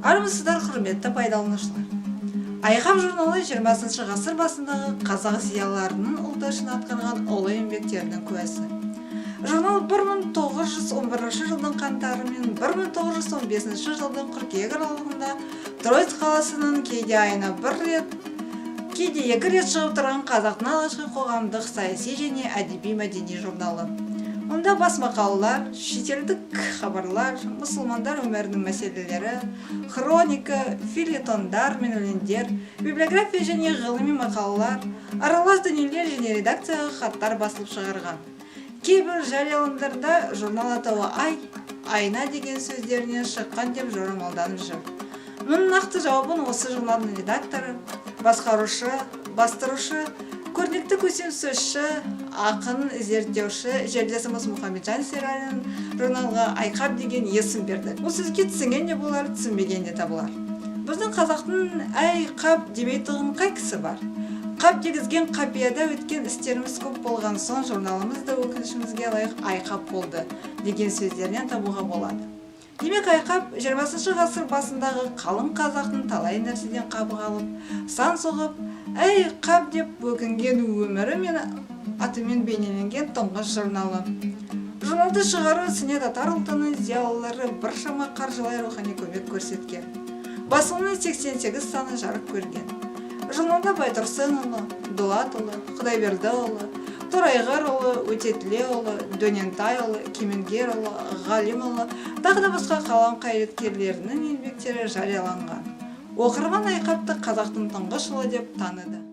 Армысыздар, құрметті пайдаланушылар! «Айқап» журналы 20 ғасыр басындағы қазақ зиялыларының ұлты үшін атқарған ұлы еңбектерінің куәсі. Журнал 1911 жылдың қаңтары мен 1915 жылдың қыркүйек аралығында Троицк қаласынан кейде айына бір рет, кейде екі рет шығып тұрған қазақтың алғашқы қоғамдық, саяси және әдеби мәдени журналы. Онда бас мақалалар, шетелдік хабарлар, мұсылмандар өмірінің мәселелері, хроника, фельетондар мен өлеңдер, библиография және ғылыми мақалалар, аралас дүниелер және редакцияға хаттар басылып шығарған. Кейбір жарияланымдарда журнал атауы «ай», «айна» деген сөздерінен шыққан деп жорамалданып жүр. Мұның нақты жауабын осы журналдың редакторы, басқарушы, бастырушы, көрнекті көсемсөзші, ақын, зерттеуші жерлесіміз Мұхамеджан Сералин журналға «Айқап» деген есім берді. Бұл сөзге түсінген де болар, түсінбеген де табылар. Біздің қазақтың «әй, қап» демейтұғын қай кісі бар? Қап дегізген қапияда өткен істеріміз көп болған соң, журналымыз да өкінішімізге лайық «Айқап» болды деген сөздерінен табуға болады. Демек, «Айқап» 20 ғасыр басындағы қалың қазақтың талай нәрседен қабы қалып, сан соғып, «әй, қап» деп өкінген өмірі мен атымен бейнеленген тұңғыш журналы. Журналды шығару ісіне татар ұлтының зиялылары біршама қаржылай, рухани көмек көрсеткен. Басылымның 88 саны жарық көрген. Журналда Байтұрсынұлы, Дулатұлы, Құдайбердіұлы, Торайғырұлы, Өтетілеұлы, Дөнентайұлы, Кемеңгерұлы, Ғалимұлы, тағы да басқа қалам қайраткерлерінің еңбектері жарияланған. Оқырман «Айқапты» қазақтың тұңғыш ұлы деп таныды.